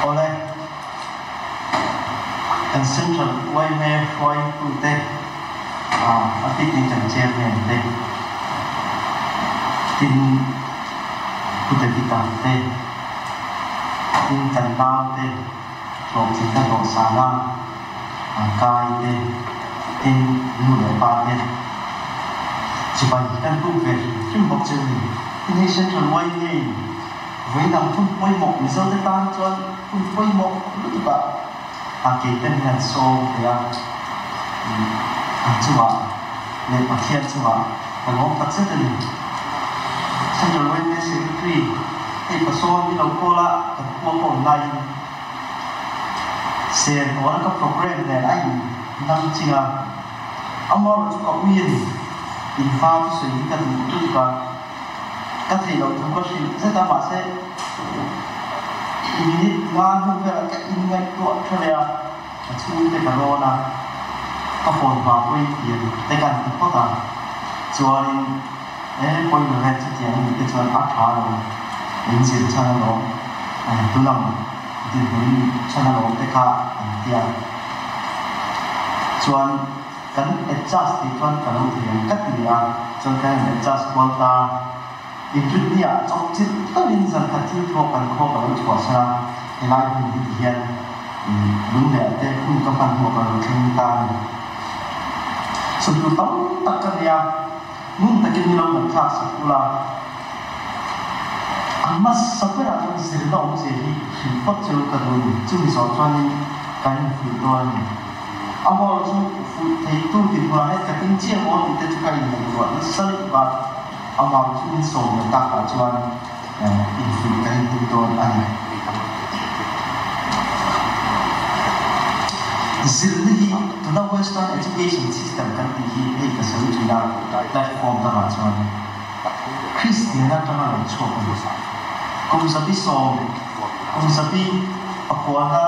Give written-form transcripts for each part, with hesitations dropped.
Awle, kan Central yma hruaitute a bikin kan Chairman te, tin Pu David-a te, tin kan naute hlawhtlinna dawhsana an kai te, tin nu leh pa te chibai kan tum ve hrim hrim bawk che a ni. Tin hei Central yma-in Vawi dang hun pawimawh Mizote tan chuan hun pawimawh lutuk ah a keite min han sawm thei a, an chungah leh Pathian chungah ka lawm tak zet a ni. Central yma Secretary hei Pasawn min lo call a, kan khua ka awm laiin ser tawna ka programme nen a in dang ching a, amaherawhchu chu ka uiin in hma chu sawi hi ka duh lutuk a. Ka theih loh thu ka hrilh zet a, mahse minute nga hnu velah ka inngaihtuah tha leh a, ka chhungte ka rawn a, ka phone hma pawhin pian te kan ti phawt a, chuanin e pawimawh vel chutiang a nih te chuan a tha lo, in zir chhan alawm, tunang dinhmun chhan alawm te kha an ti a, chuan. Kan adjust tih chuan ka lo thei ang ka ti a, chuan kan han adjust kual ta. Inrinni-ah chawpchilh takin zan khat thil thuak kan khua ka lo chhuahsan a, helai hun hi tihian lungleiah te hun ka hman hnuah ka lo thleng ta a ni. Sawitu tam tak ka nei a, ngun takin ni lo ngaihthlak sak ula, a hmasa berah chuan zirna awmzia hi hrilh phawt chu ka duh a ni. Chumi zawh chuanin kan infuih dawn a ni. A mawl chu fuih theitu ti hmunah hian ka ding chiah maw tih te chu ka inngaihtuah nasa lutuk a, a mawl chu min sawm leh takah chuan infuih ka intum dawn a ni. Zirna hi tuna Western education system kan tih hi hei ka sawi thin a, platform dangah chuan Kristian atanga lo chhuak a ni. Kum 110, kum 109na,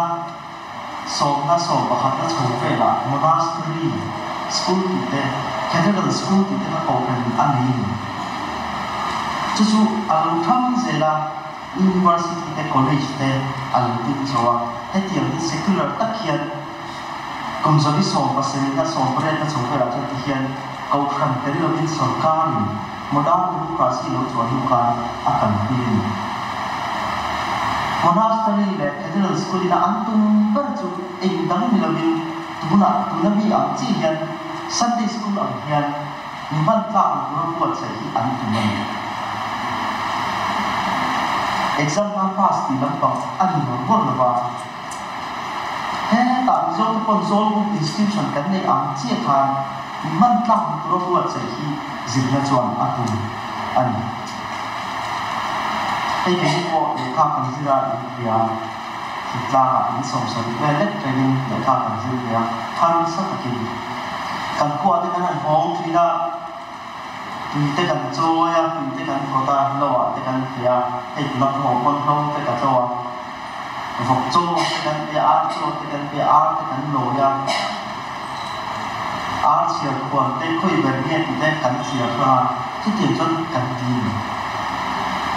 Sawmna 11na chho velah Monastery School tih te, Cathedral School tih te kha kohhran a nei a ni. Chu chu a lo thang zel a, University te College te a lo ding chho a, hetiang hi secular tak hian kum 177na 18na chho velah chuan ti hian kohhran tel lovin sorkarin Modern democracy lo chuan hnu khan a kalpui a ni. Monastery leh Cathedral School ina an tum ber chu eng dang ni lovin tunah tuna mi ang chi hian Sunday School ang hian mi hman tlak ni tura buatsaih hi an tum a ni. Exam hma pass tih lampang a ni ngawr ngawr lova, hetah Mizote pawn Zawlbuk Institution kan neih ang chiah khan mi hman tlak ni tura buatsaih hi zirna chuan a tum a ni. Hei keini pawh lehkha kan zir a in hria, thingtlangah in 70 vel lek rengin lehkha kan zir ve a, harsa takin kan khua te kan han hawng thin a, tui te kan chawi a, tui te kan phawt a, hlo ah te kan hria, hei tuna ka haw pawn hlo te ka tlo a, vawk chaw te kan pe a, ar chaw te kan pe a, ar te kan lawi a. Ar chhiar khuan te khawi ber nge tih te kan chhiar hrang a, chutiang chuan kan ti a ni.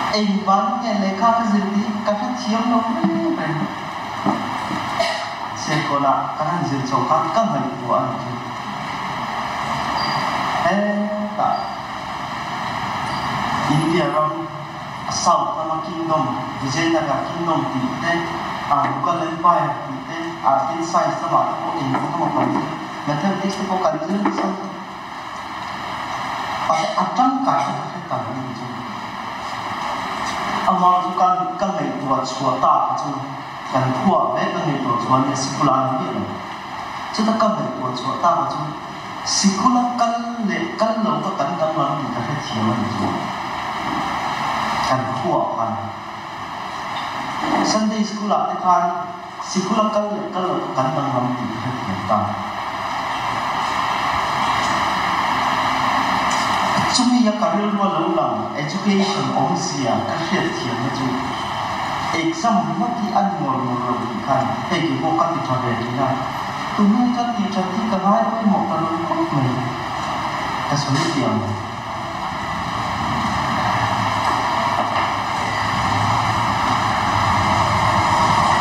Engvang nge lehkha ka zir tih ka hrethiam lo reng reng. Chhiarkawnah kan han zir chho khan ka ngaihtuah a ni chu. Hetah India ram South lama Kingdom, Vijayanagar Kingdom tih te, Mughal Empire tih te, tin science lamah te pawh eng eng emaw kan zir, mathematics te pawh kan zir nasa lutuk. Mahse a tangkai te ka hre ta lo ni chu. Amah chu kan ka ngaihtuah chhuah ta kha chu kan khuah ve ka ngaihtuah chhuah ania sikula a ni miah lo. Chuta ka ngaihtuah chhuah ta kha chu Sikula kal leh kal lo ka kan danglam tih ka hrethiam a ni chu. Kan khuaah khan Sunday School ah te khan sikula kal leh kal lo ka kan danglam tih ka hrethiam ta. Chumi a ka rilru a lo lang education awmzia ka hriatthiamna chu exam ringawt hi a ni ngawr ngawr lo tih khan hei kei pawh ka ti tha ve thin a. Tunge ka tih that hi ka ngai pawimawh ta lo khawp mai, ka sawi tiang.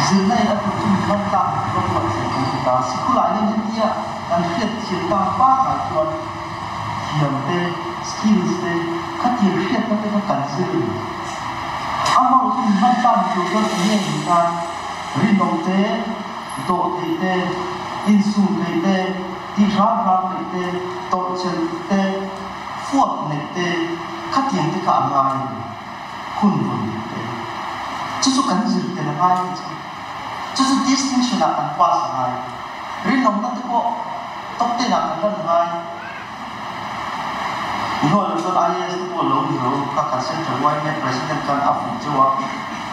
Zirna hman tlak tura buatsaih kan ni ta. Sikulah hian hetia kan hriat thiam tak bakah chuan thiam te, skills te, khatiang hriatna te kha kan zir a ni. Amaherawhchu chu mi hman tlak ni tur chuan eng nge ni ta? Rinawm te, dawh theih te, insum theih te, tih hram hram theih te, tawrhchel te, fuat neih te, khatiang te kha a ngai a ni. Hun vawn dik te. Chu chu kan zir tel a ngai ni chu. Chu chu distinction ah kan pass a ngai. Rinawmna te pawh top ten ah kan lan a ngai. Inhawi loh chuan IAS te pawh lo ni lo ka kan Central yma President khan a fuih cheu a,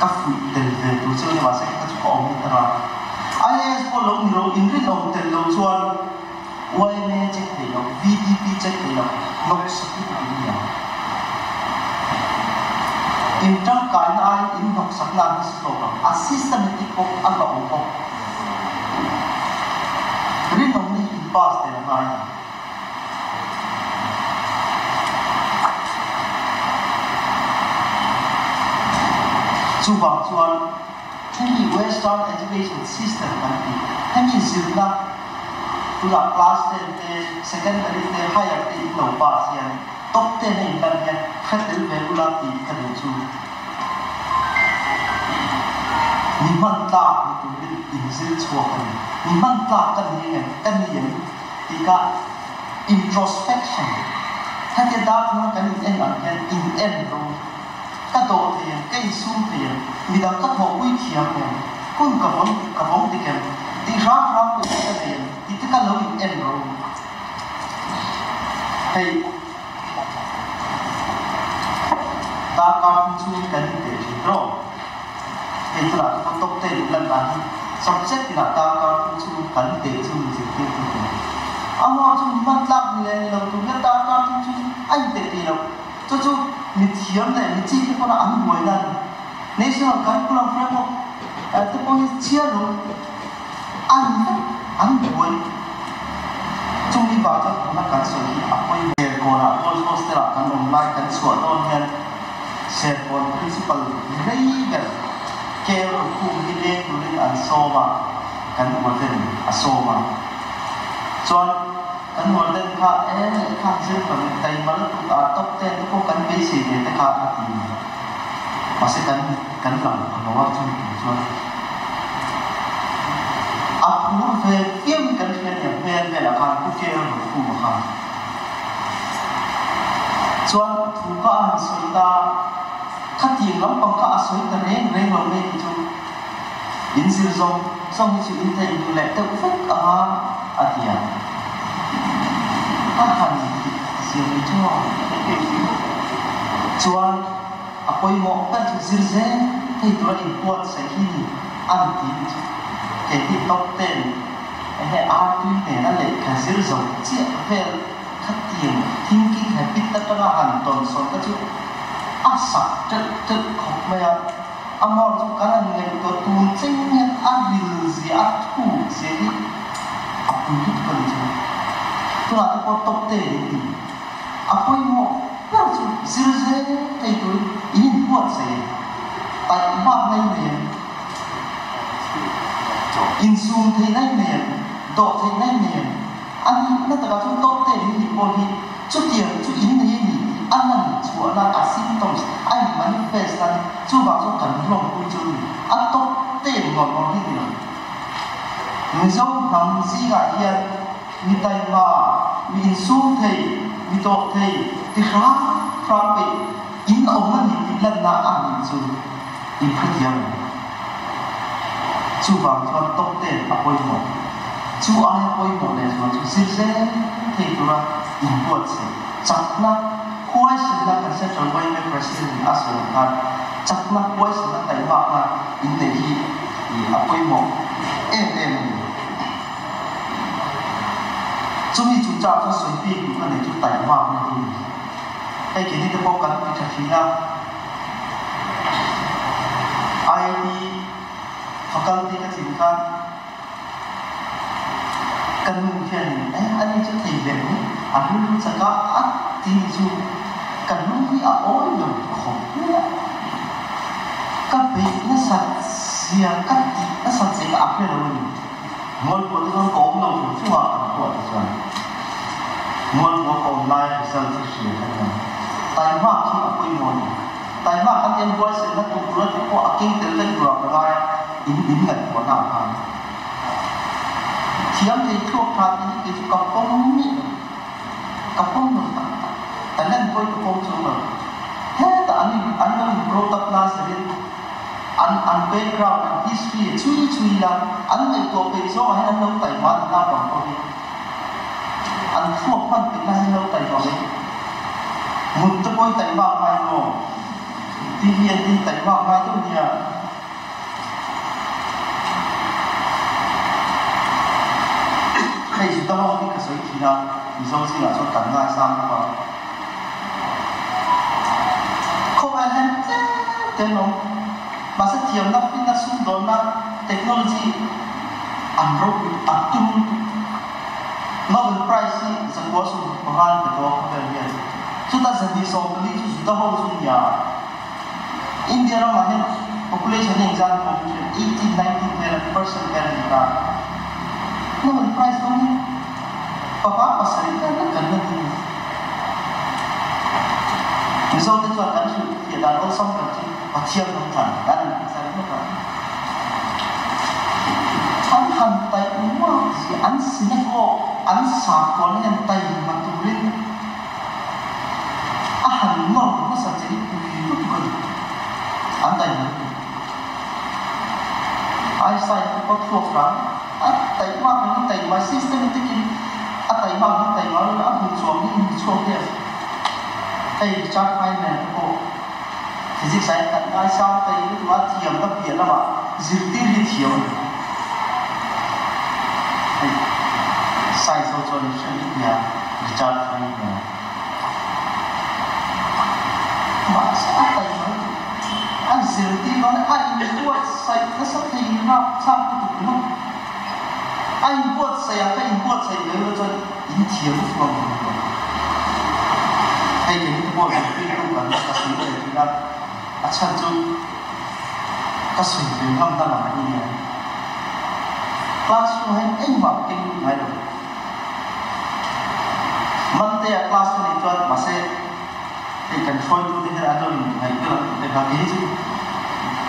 ka fuih tel ve tur cheu ni mahse ka chu ka awm ni tak a. IAS pawh lo ni lo in rinawm tel lo chuan yma check thei lo, VDP check thei lo, hnawk sak lutuk in ni ang. In tangkaina aiin in hnawk sakna a hmasa zawk ang. A systematic pawh a hlauhawm bawk. Rinawmna hi in pass tel a ngai a ni. Chuvang chuan hemi Western Education System kan tih hemi zirna tunah class ten te, secondary te, higher te in lo pass hian top ten a inlan hian hre tel ve ula tih ka duh chu mi hman tlak ni turin inzir chhuak a ni. Mi hman tlak ka ni em? Ka ni em? Tih kha introspection, hetia darthlalang kan in en ang hian in en ro, ka dawh thei em, ka insum thei em, midang ka thawhpui thiam em, hun ka vawng ka vawng dik em, tih hram hram pawh hi ka nei em tih te kha lo in en ro. Hei darkar hming chungin kan in teh thin ro. Hei tunah te pawh top ten in lan dan hi subject inah darkar hming chungin kan teh chu min zirtir tu tur. A hmuah chu mi hman tlak ni leh ni lo tur hian darkar hming chungin a in teh thei lo. Chu chu mi thiam leh mi chi te pawna an buai dan National Curriculum Framework te pawh hi chhiar lo an vek an buai. Chumi vang chuan tuna kan sawi hi a pawi. Serkawnah Girls Hostel ah kan awm lai kan chhuah dawn hian Serkawn Principal rei ber Kel Rukhum hi leng turin an sawm a, kan warden a sawm a. Chuan kan warden kha e lehkha an zir tawh in taima lutuk a top ten te pawh kan beisei ve te kha a ti ni. Mahse kan kan lang pha lo a chumi tum chuan a phur ve viau in kan hria nia hmel velah khan Pu Kel Rukhuma khan. Chuan thu kha a han sawi ta, khatiang lampang kha a sawi ta reng reng lo mai tih chu in zir zawng zawng hi chu in thei duh leh deuh vek anga a ti a. A han dik zir mai chu a. Chuan a pawimawh ber chu zir zel thei tura inbuatsaih hi ni an ti ni chu kei hi top ten Enge artui nena lehkha zir zo chiah vel khatiang thinking habit atanga han tawnsawn kha chu a sak ṭelh ṭelh khawp mai a. Amor chu kan han ngaihtuah tun thleng hian a ril zia, a thuk zia hi a pui lutuk a ni chu. Tunah te pawh top te in ni. A pawimawh ber chu zir zel thei turin in inbuatsaih a, taihmakna i nei ang. Insum theihna i nei em? Dawh theihna i nei em? A nihna takah chuan top ten in nih pawh hi chutiang chu in nei a ni tih a lan chhuah nan a symptoms a in manifest nan chuvang chuan kan hlawmpui chu a ni. A top ten ngawr ngawr hi ni lo. Mizo hnam zingah hian mi taima, mi insum thei, mi dawh thei ti hram hram peih in awm a ni tih lanna a nih chu. In hrethiam em? Chuvang chuan top ten a pawimawh. Chu aia pawimawh leh zual chu zir zel thei tura inbuatsaih chakna, huaisenna kan Central yma President in a sawi ang khan chakna, huaisenna, taihmakna inneih hi a pawimawh em em a ni. Chumi chungchang chuan sawi bik duh ka nei chu taihmakna hi a ni. Hei keini te pawh kan ti tha thin a. IIT faculty ka tlin khan ka nu hianin eh ani chu thei ve mai a rilru chak a a ti ni chu ka lung hi a awi lo khawp mai a, ka beih nasat zia ka tih nasat zia kha. a hre lo a ni. Mualpua te chuan ka awm lo hrim hrim a, an pawh te chuan Mualpua ka awm lai result hi hria ka ni ang. Taimak hi a pawimawh a ni. Taimak an tiang huaisenna tur tura tih pawh a keng tel vek turah ka ngai a, in in ngaihtuahna ah khan thiam thei thluak tha tih hi kei chu ka pawm miah lo. Ka pawm lo tak tak. Talent pawhin ka pawm chuang lo. Hetah an in an lo in brought up na zerin an an background an history a chhui chhui ila an ngaihtuah peih zawngah hian an lo taima an naupang pawh hi an thluak hman peih na hian an lo taima mai. Mut te pawhin taimak ngai maw? TV an tin taimak ngai deuh nia. Hei Juda ho hi ka sawi thin a, Mizo zingah chuan kan ngaisang bawk a. Khawvel hian tlem te an awm. Mahse thiamna, finna, sumdawnna, technology an ropui a tum lutuk. Nobel Prize hi 925 an pe tawh a khawvel hian. Chuta 240 chu Juda ho chu nia. India ramah hian population hi engzat nge awm thin? 18, 19 vel percent vel a ni ta. Nobel Prize dawn hi panga pasarih vel vek kan la ni. Mizote chuan kan hrilh fiah dan awlsam ber chu Pathian ram tlan dan an ti tlar ringawt a. An han taih muak zia, an synagogue, an sakhuana hian taima turin A han nawr hmasa che hi pui lutuk a ni. An taih lutuk. Eyesight te pawh thluak hrang a taihmak ang in taihma systematic in a taihmak ang in taihma lo a hmu chuang hi in chhuak hian hei Richard Feynman te pawh physics ah hian kan ngaisang thei lutuk a thiam na piah lamah zirtir hi thiam a ni. Hei science ho chuan in hre vek nia. Richard Feynman. Mahse a taima lutuk. A zirtir dawn a inbuatsaih nasa thei rap thlak lutuk ringawt. A inbuatsaih a, ka inbuatsaih ve lo chuan in thiam lutuk ang ringawt lo. Hei kei te pawh zirtirtu kan ka sawi ve thin a, a chhan chu ka sawi ve ngam na lam a ni nia. Classroom ah hian engmah ka keng lut ngai lo. Monday-ah class ka neih chuan mahse hei kan hruaitute hian an lo inngaih vel ang tih te kha kei hi chu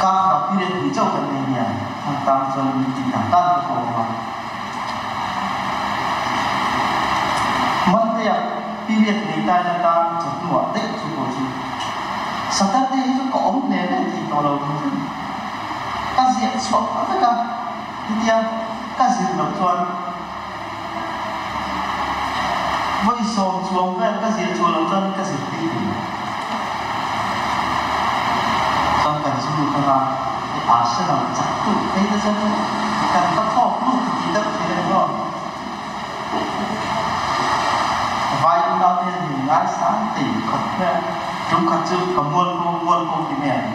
ka hna period hnih chauh kan nei nia hman tan chuan min tih dan dan te pawh a awm a. Monday-ah period nei ta ila tan chawhnuah daih chu pawh chu Saturday hi chu ka awm hle hle thei tawh lo hrim hrim. Ka ziah chhuah vek a hetia ka zir loh chuan Vawi sawm chuang vel ka zir chuah loh chuan ka zir tir thei lo. Chuan kan zu lut anga hei Arsenal chak tu phei te chuan kan va thawk lut ti tih deuh thei a ni maw? Vai unau te hian min ngaisang thei khawp mai a, tum khat chu ka mualpho mualpho ti mai ang.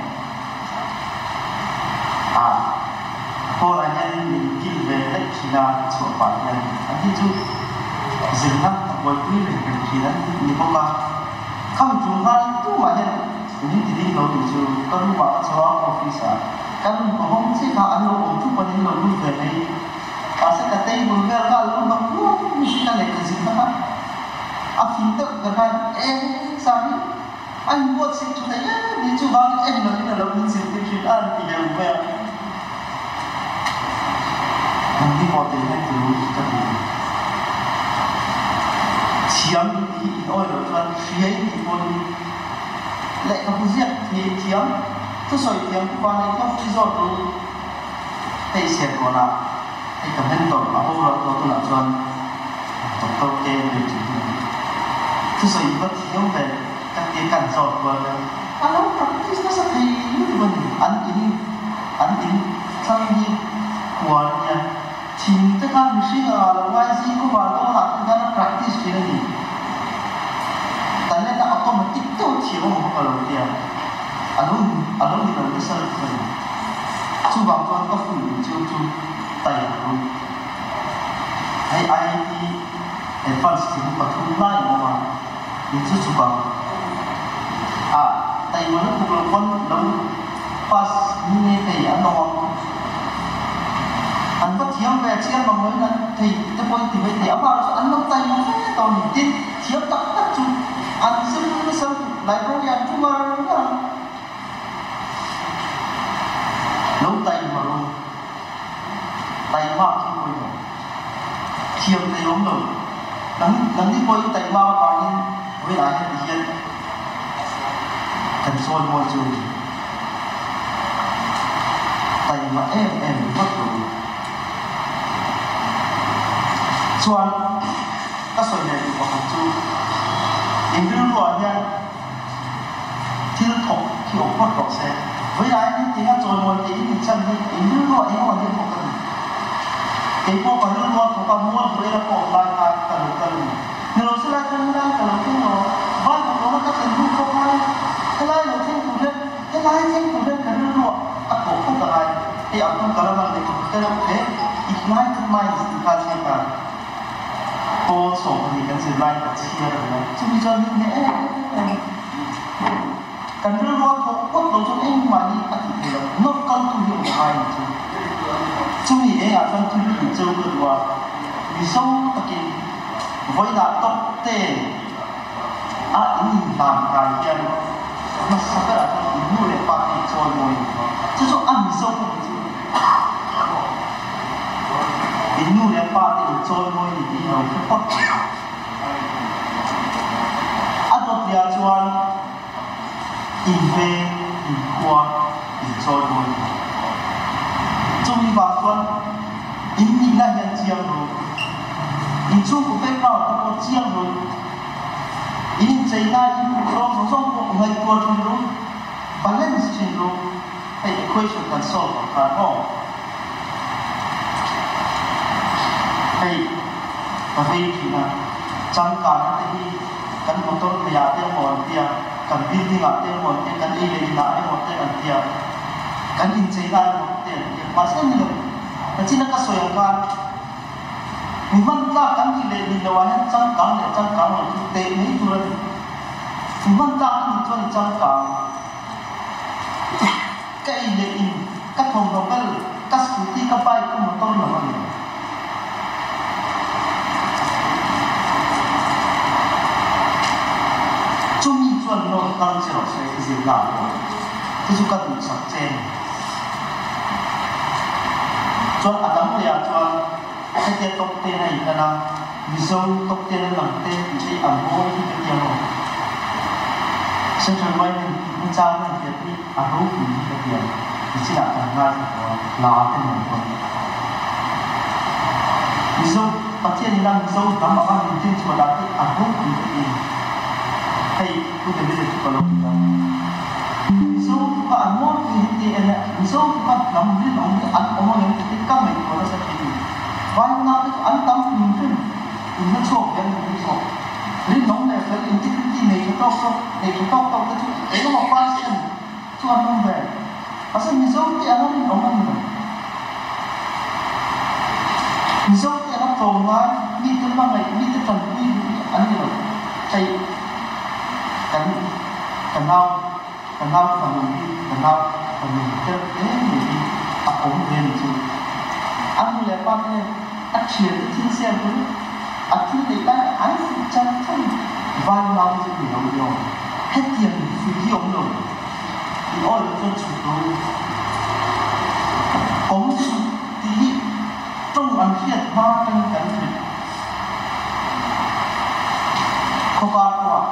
A Paul-a hian min kil ve daih thin a, ka chhuah pah hian an hi chu zirna a buaipui reng reng thin an ni bawk a. Khami tum khan tumah hian min ti ding lo tih chu ka room ah ka chho a, office ah ka room ka hawng chiah kha an lo awm thup an in lo lut ve mai. Mahse ka table vel kha a lo hnawk nuam mihring a lehkha zirna kha a fing deuh ber khan eng zah hi A inbuatsaih tha thei em hi chuvangin en lovin a lo inzirtir thin a an ti deuh mai a. Nangni pawh tei hian ti ru ka ti. Thiam in tih hi in awi loh chuan hria in tih pawhin lehkhabu ziak thei thiam, thusawi thiam pupa nei kha free zawt ru. Hei chhiat kawnah hei ka mentor a boral tawh tunah chuan Doctor K Ber tih hi a ni. Thusawi va thiam ve ka tia kan zawt kual vel a lo practice nasa thei lutuk a ni. An in an in thlang hi kual a nia. Thing te kha mihring anga lo ngai zing khawpa dawnah te khan a practice thin a ni. Talent a automatic deuh thiam a maw ka lo tia. A lo a lo ni lo nasa lutuk a ni. Chuvang chuan ka fuih duh cheu chu tai ang ru. Hei IIT Advance tling pathum lai a awm a, in chu chuk ang. Ah, taima lutuk lo pawn lo pass ni nge thei an awm ang. thiam ve chiang mang loin an thei tih te pawh in ti mai thei. Amaherawhchu chu an lo taima fe tawh a ni. Tin, thiam tak tak chu an zir nasa lutuk, library an thu ngar ngar a. Lo taima ru, taima khi pawimawh. Thiam thei awm lo. Nang nangni pawhin taima avangin vawiinah hian tihian kan sawi mawi chu taima em em ringawt lo. Chuan ka sawi leh duh pakhat chu in rilruah hian thil thawk khi awm phawt rawh se. Vawiinah hian hetianga chawimawi theih in inchan hi in rilruah engemaw thil thawk a ni. Kei pawh ka rilrua thawk a, mual buaina ka awm lai khan ka lo kal a ni. Ni lo se lai chuan helai ka lo thleng lo, vai kawtawna ka thlen hnu pawh khan helai lo thleng tur hian, helai thleng tur hian ka rilruah a thawh phawt a ngai. Hei Abdul Kalam an lehkhabu te reuh te, Ignited Minds tih kha a ziak a. Paul 12 kan zir laiin ka chhiar a ni a, chumi chuan min hneh em em a. Kan rilru a thawh phawt lo chuan engmah hi a tih theih loh, nawr kaltu hi awm ngai ni chu. Chumi engah chuan thil pui cheu ka duh a, mizo takin vawiinah tawp te a in inhlan kai hian hmasa berah chuan in nu leh pa te chawi mawi a ni. Chu chu a mizo ka ni chu. In nu leh pa te in chawi mawi ni tih hi lo hre phawt teh. A dawtliah chuan in veng, in khua, in chawi mawi ni. Chumi vang chuan in nihna hian chiang ru, in chhungkaw background te pawh chiang ru, in incheina, in duhzawng zawng zawng pawh ngaihtuah thin ru, balance thin ru. Hei equation kan solve ang khan maw? Hei ka vei thin a, changkanna te hi kan motor hmeiah te emaw an tia, kan building ah te emaw an tia, kan ei leh inah emaw te an tia, kan incheina emaw te an tia, mahse ni lo. Nachina ka sawi ang khan mi hman tlak kan tih leh nih loh ah hian changkang leh changkang lo chu teh mai tur a ni. Mi hman tlak i nih chuan i changkang. Ka ei leh in ka thawmhnaw bel, ka scooty, ka bike, ka motor lam a ni. Chumi chuan nawr kal che rawh se i zirna ah pawh chu chu ka duhsak che a ni. Chuan a dang leh ah chuan hetia top ten a inlan a, Mizo top ten a lang te tih hi a mawi hi ka ti ang. Central Yma tihna chang a hriat hi a ropui hi ka ti ang. Nichinah kan ngaithla tawh a, hla te nen pawh. Mizo Pathian ina Mizo hnam anga min dinchhuah dan hi a ropui ka ti. Hei Pu David-a chu ka lo ti a. Mizo tuka an mawlpui hi ti en a, Mizo tuka hnam rinawm hi an awm ang em tih hi ka ngaihtuah nasa thin. Vaimna te chu an tam hrim hrim in la chhuak ve an ni zawk. Rinawm leh fel integrity nei tha tawk tawk nei tha tawk tawk te chu engemaw percent chu an awm ve. Mahse Mizo te anga rinawm an ni lo. Mizo te anga tlawmngai mite hmangaih mite tanpui duh hi an ni lo. Hei kan ka nau ka nau fanu hi ka nau fanu tel hle mai hi a awm ve ni chu. A nu leh pa te a thian te thil siam chu a thil neih lai an fuih chang chang vai nau te chu ni lo ni aw. Hetiang fuih hi awm lo. In awi lo chuan chhut lo. Awm suh tih hi tawng an hriat hma atangin kan hrilh. Khawkar pawhah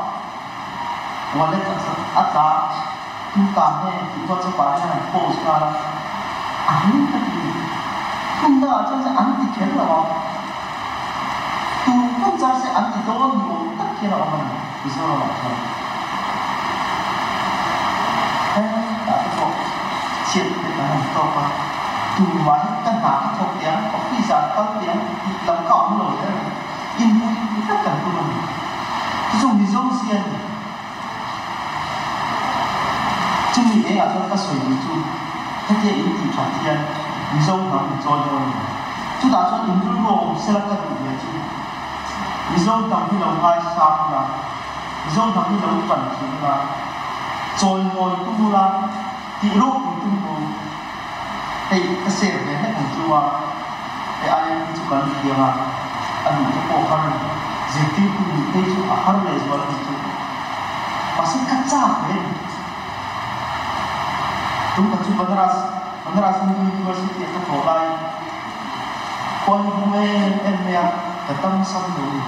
Wallet a tla tu ta nge tih WhatsApp ah hian an post nghal a, a hlim ka ti. Hmun dangah chuan se an ti kher lo ang. Tu pawh chuan se an ti dawn ni awm tak hian a awm a ni Mizoram ah chuan. Hetah te pawh chhiat te kan han tawk a, tumah hi ka hna ka thawk teh ang, office ah ka kal teh ang tih lam kha a awm lo hle a ni. Inpui vek kan tum a ni. Chu chu Mizo zia a ni. Chumi engah chuan ka sawi duh chu hetia in tih that hian Mizo hnam in chawi dawn a ni. Chutah chuan in rilru a awm sela ka duh ve chu Mizo hnam hi lo ngaisang ula, Mizo hnam hi lo tan thin ula, chawimawi tum ula, tih ropui tum ru. Hei ka share ve hlek ang chu a. Hei IIT chu kan hriang a, a luh te pawh har a ni. Zirtirtu nih phei chu a har lehzual a nih chu. Mahse ka chak ve a ni. Tun khat chu Banaras, Banaras Hindu University ah ka tlawh laiin khua hi hmu em em mai a, ka tam sam lo ni.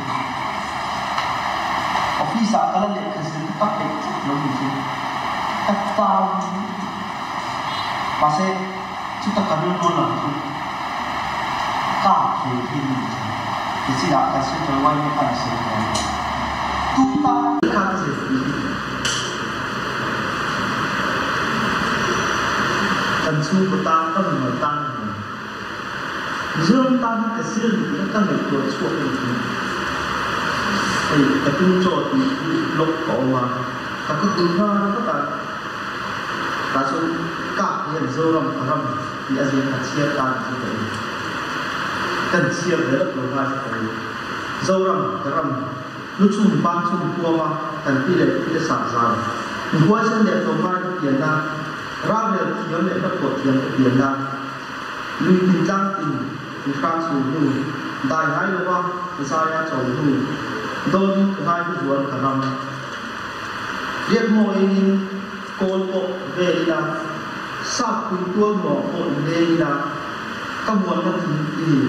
Office ah ka la lehkha zir ka peih tlat lo ni chu. Ka chau Mahse chuta ka rilru lam chu kap thei hi a ni chu. Tichinah kan Central yma khan a sawi tawh a ni. Tu tan kha ka zir tih hi kan chhungkaw tan ka mimal tan a ni. Mizoram tan hi ka zir ni tih ka ngaihtuah chhuak a ni chu. Hei ka tum chaw tih hi blog ka awm a, ka ka tum nghal vat a. Tah chuan kap hian Zoram ka ram tih a ziak kha chhiar tan chu ka in. Kan chhiar ve lawk lo ngai chu ka in. Zoram ka ram lu chung ban chung huama kan pi leh pu te sah zan mi huaisen leh tlawmngai ka pianna, ralrel thiam leh hlathuah thiam ka pianna, lui tin tlang tin mi hrang chhun hnu, dai ngai lova zaia chawl hnu, dawnin ka ngai hluzual ka ram. Riak mawiin kawl pawh vel ila, sap pui tual nuam pawh in leng ila, ka muanna thing i ni,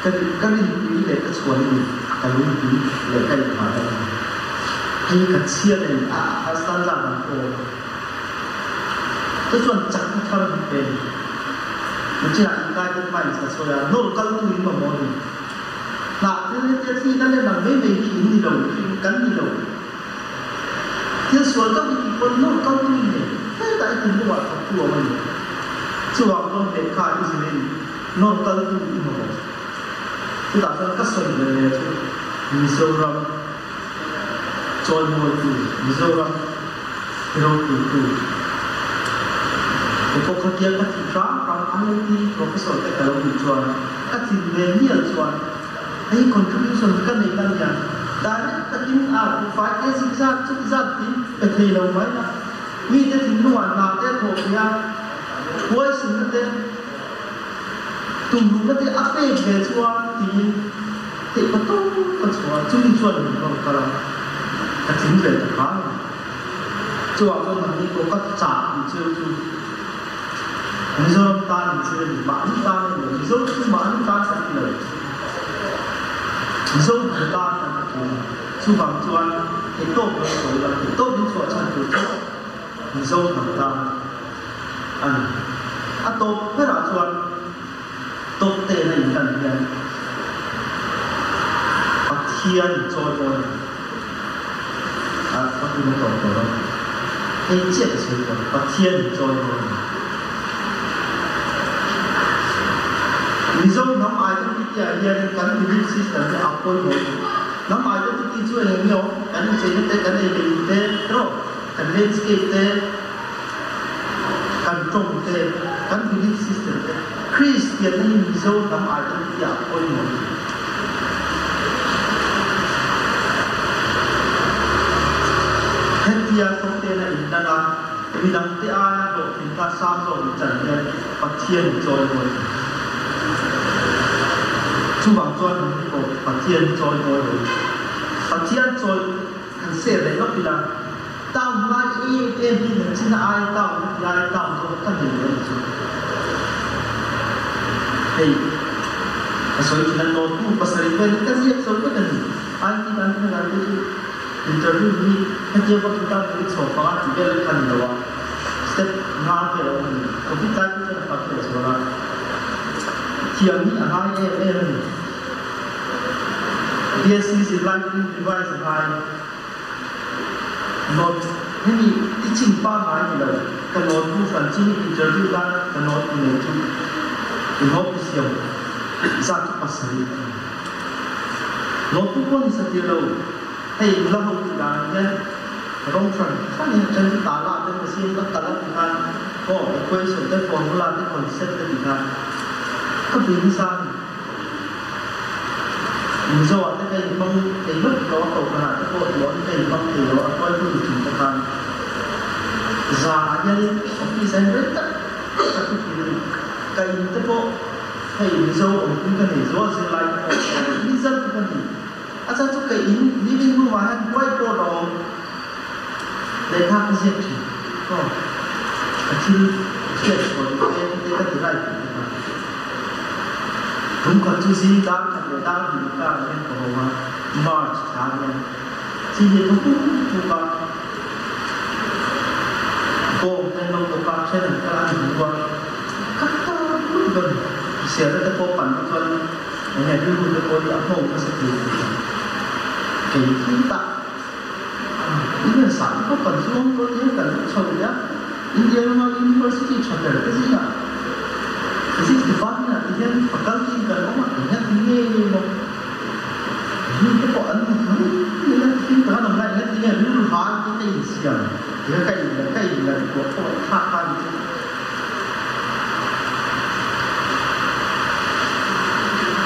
ka ka rinpui leh ka chhuan i ni, ka lungpui leh ka inhah a ni. Hei ka chhiat a ni, a a stanza dang pawh a awm a. Chu chuan chakna thar min pe a ni. Nichina United Minds ka sawi a, nawr kaltu in mamawh a ni. Hnah thil hetia thli na leh nang mai mai hi in ni lo, kan ni lo. Thil sual deuh i tih pawn nawr kal tu i nei, hetah i thinlungah thawktu awm a ni. Chuvang chuan lehkha i zirin nawr kal tu i mamawh. Chutah chuan ka sawi ve ve chu Mizoram chawimawitu, Mizoram ropuitu te pawh khatia ka tih hram hram IIT professor te ka lo nih chuan ka thin ve mial chuan hei contribution ka neih na nia direct takin a fai te zik zat chuti zat tin pe thei lo mai la mi te thinlungah hna te a thawh thei a huaisinna te tumruhna te a pek ve chuan tiin theih pa tawp ka chhuah a chumi chuan min rawn kal a ka tling ve ta hram a ni. Chuvang chuan nangni pawh ka chah tih cheu chu Mizoram tan in thil a ni, mahni tan a ni lo, Mizo chu mahni tan kan ti lo, Mizo hnam tan kan ti thin a ni. Chuvang chuan theihtawp lo sawi ila, theihtawp in chhuah chhan tur chu Mizo hnam tan a ni. A tawp berah chuan tawp tena in lan hian Pathian in chawi dawn a ni. A ka hun a tawp tawh a, hei chiah ka sawi tawh, Pathian in chawi dawn a ni. Mizo hnam identity ah hianin kan belief system hi a pawimawh a ni. Hnam identity chu eng eng nge awm? Kan incheina te, kan ei leh in te, erawh kan landscape te, kan tawng te, kan belief system te, Kristianna hi Mizo hnam identity ah a pawimawh a ni. Hetia thawktena inlan a, midangte aia hlawhtlinna sang zawk in chan hian Pathian in chawimawi a ni. Chuvang chuan an ni pawh Pathian chawimawi lo. Pathian chawi kan ser leh lawk ila, Town lai em em hi nan chin a ai town a ti ai town zawk ka nei leh a ni chu. Hei ka sawi thin a note bu pasarih vel hi ka ziak zo vek a ni. IT kan tih na te chu interview hi hetia vak in tan hi chho panga tih vel kha ni lo a, step nga vel a awm a ni. Covid lai pawh chuan a fak leh zual a, thiam hi a ngai em em a ni. BSc zirlai pawhin revise a ngai. Note, Hemi teaching pangngai ni lo, ka note bu hran chu interview nan ka note bu nei chu i note bu siam zat chu pasarih a ni. Note bu pawh ni satir lo, hei nula ho tih danah hian rawng hran hran in a then chu tala te ka siam ka kal a ti khan aw equation te formula te concept te ti khan ka bui nasa a ni. Mizo ah te ka inhmang thei lawk lo a, kohhran ah te pawh duh ang ka inhmang thei lo a, hruaitu ni chung te khan zan ah hian in office ah hian rei tak ka thu thin a ni. Ka in te pawh Hei Mizo awmpui ka nei zual zirlai te pawh ka ni zar chu ka ni. A chhan chu kei in living room ah hian whiteboard a awm. Lehkha ka ziak thin. Aw ka thil hriat chhuah duh te te ka ti rai tih te kha. Tum khat chu zing dar khat leh dar hnih inkar ah hian ka ho a, March thla hian thil hi a thaw puk puk a. Bawng te an lo bawk a, then an kal a an hmu a, ka ta lutuk a ni. Hriselna te pawh pan te chuan eng nge rilru te pawh hi a nghawng nasa thei tih kha kei khi tah Indian sah te pawh kan zuam tawh tia kan lut chho leh a, India rama University tha ber te zingah Physics department ah ti hian faculty in kan awm a, eng hian ti nge maw mi te pawh an lut mai mai a, thil kan awm lai eng hian ti nge rilru hai te ka insiam ti kha ka inngaihtuah pawh a thlak ta ni chu.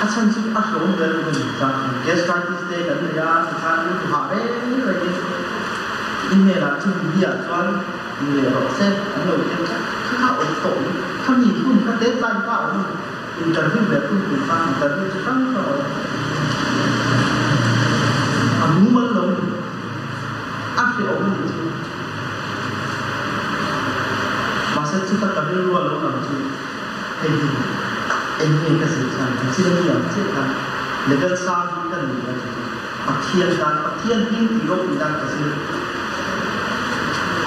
A chhan chu a hlawm ber lu a ni chuan gastritis te kan nei a, tikhan lu tu hah reng reng in i hnenah chu mi ah chuan ni leh rawh se an lo tia kha kha awm tawh in khami hun kha deadline kha a awm a ni interview leh hun tur kha interview chi hrang hrang a awm a mumal lo a ni a hrehawm a nih chu. Mahse chuta ka rilru a lo lang chu hei hi eng nge ka zir chhan ang chin a mi ang chiah khan level sang hi ka ni a chu chu Pathian tan Pathian hming tih ropui nan ka zir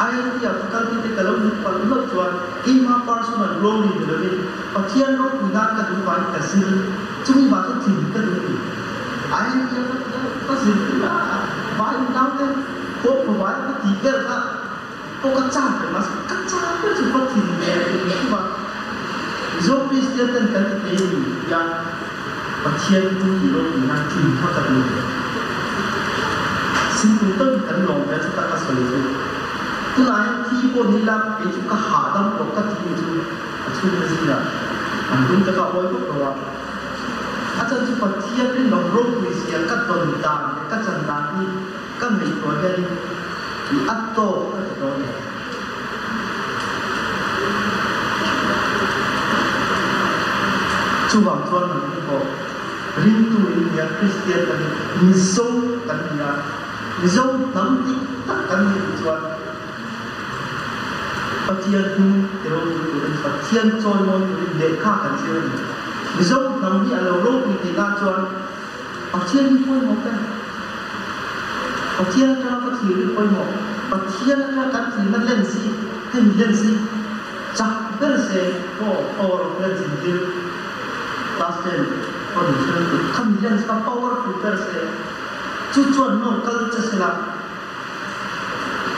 IIT ah faculty te ka lo lut palh hlauh chuan keima personal glory ni lovin Pathian ropui nan ka duh vangin ka zir chumi vang chu tling ka duh a ni IIT ah ka zir tih a vai naute Kawng pawh ka tih vel kha pawh ka chak reng a, ka chak ber chu ka thin ve tum tum a. Mizo Kristian ten kan ti thei a ni tia Pathian thu tih ropui nan thin kha ka duh ve. Simple takin kan lawm ve chu tak a sawi chu. Tunah hian thi pawh ni ila kei chu ka hahdam tawh ka ti chu a chhungte zingah an dum te kha a awi vak lo a. A chan chu Pathian rinawm ropui zia ka dawn dan leh ka chan dan hi Ka ngaihtuah hianin i a tawk ka ti dawn e. Chuvang chuan nangni pawh ringtu in nia, Kristian kan ni, Mizo kan ni a, Mizo hnam dik tak kan ni tih chuan Pathian hming ti ropui turin, Pathian chawimawi turin lehkha kan zir a ni. Mizo hnam hi a lo ropui theih nan chuan Pathian hi pawimawh ber. Pathian atanga ka thlir hi pawimawh. Pathian atanga kan thlirna lens hi hemi lens hi chak ber se aw power of lens in zir class ten pawh ni hre lutuk khami lens kha powerful ber se chu chuan nawr kal che sela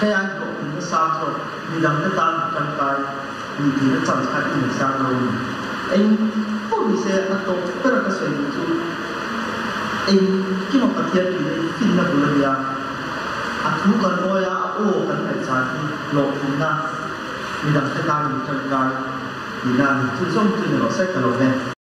hei ai hlawhtling nasa zawk midangte tan tangkai nih theihna chance kha i nei sang lo a ni. Eng pawh ni se a tawp ber a ka sawi duh chu engkima Pathian tih hi finna bul a nia. A thu kan awi a, a aw kan ngaihchan hi hlawhtlinna midangte tan min tangkai tihna a ni. Chu zawng chu ni rawh se ka lo e.